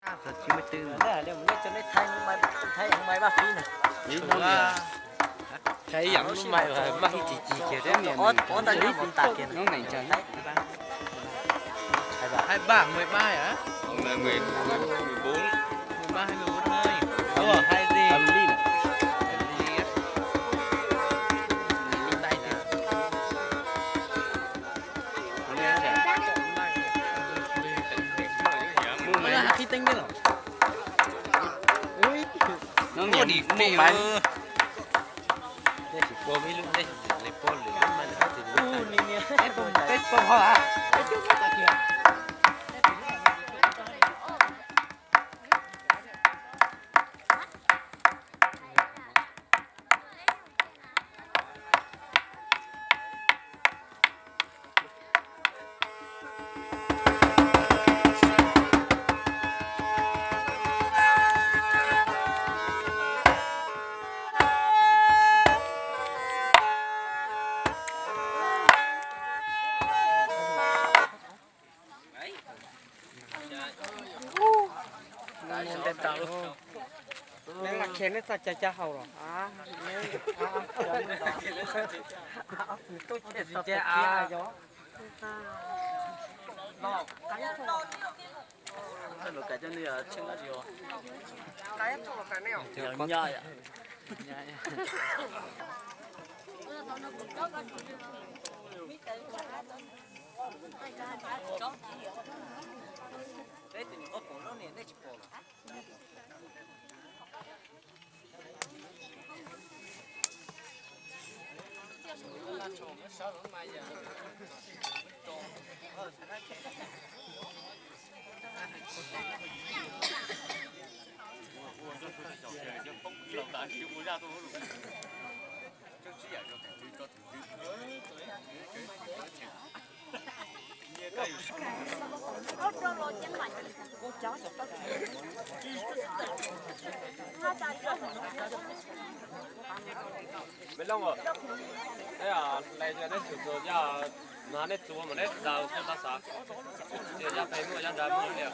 Tsis muaj twg. Thaib ib yam lub mais mas maj hib ci ci kiag thiab. Hai ba, mười ba hả? Mười ba hay mười bốn? Mười ba hay mười bốn đây? Đúng rồi, hai gì? Hợp lý này. Hợp lý á. Hợp lý á. Mười ba là khi tính cái lẩu. Ui. Nó nhiều mì mì mà. Ơ. Dej tsis pom ib lub, dej tsis pom lwm lub mas lawv tsis pom. Peb pom hov hả? Neb lam khiav neb txoj cai cab haus los? Me Looj, neb lais neb txhum txuas coj, neb txuas mas neb daws koj tab xav, ces yog pem muaj yog nram muaj li.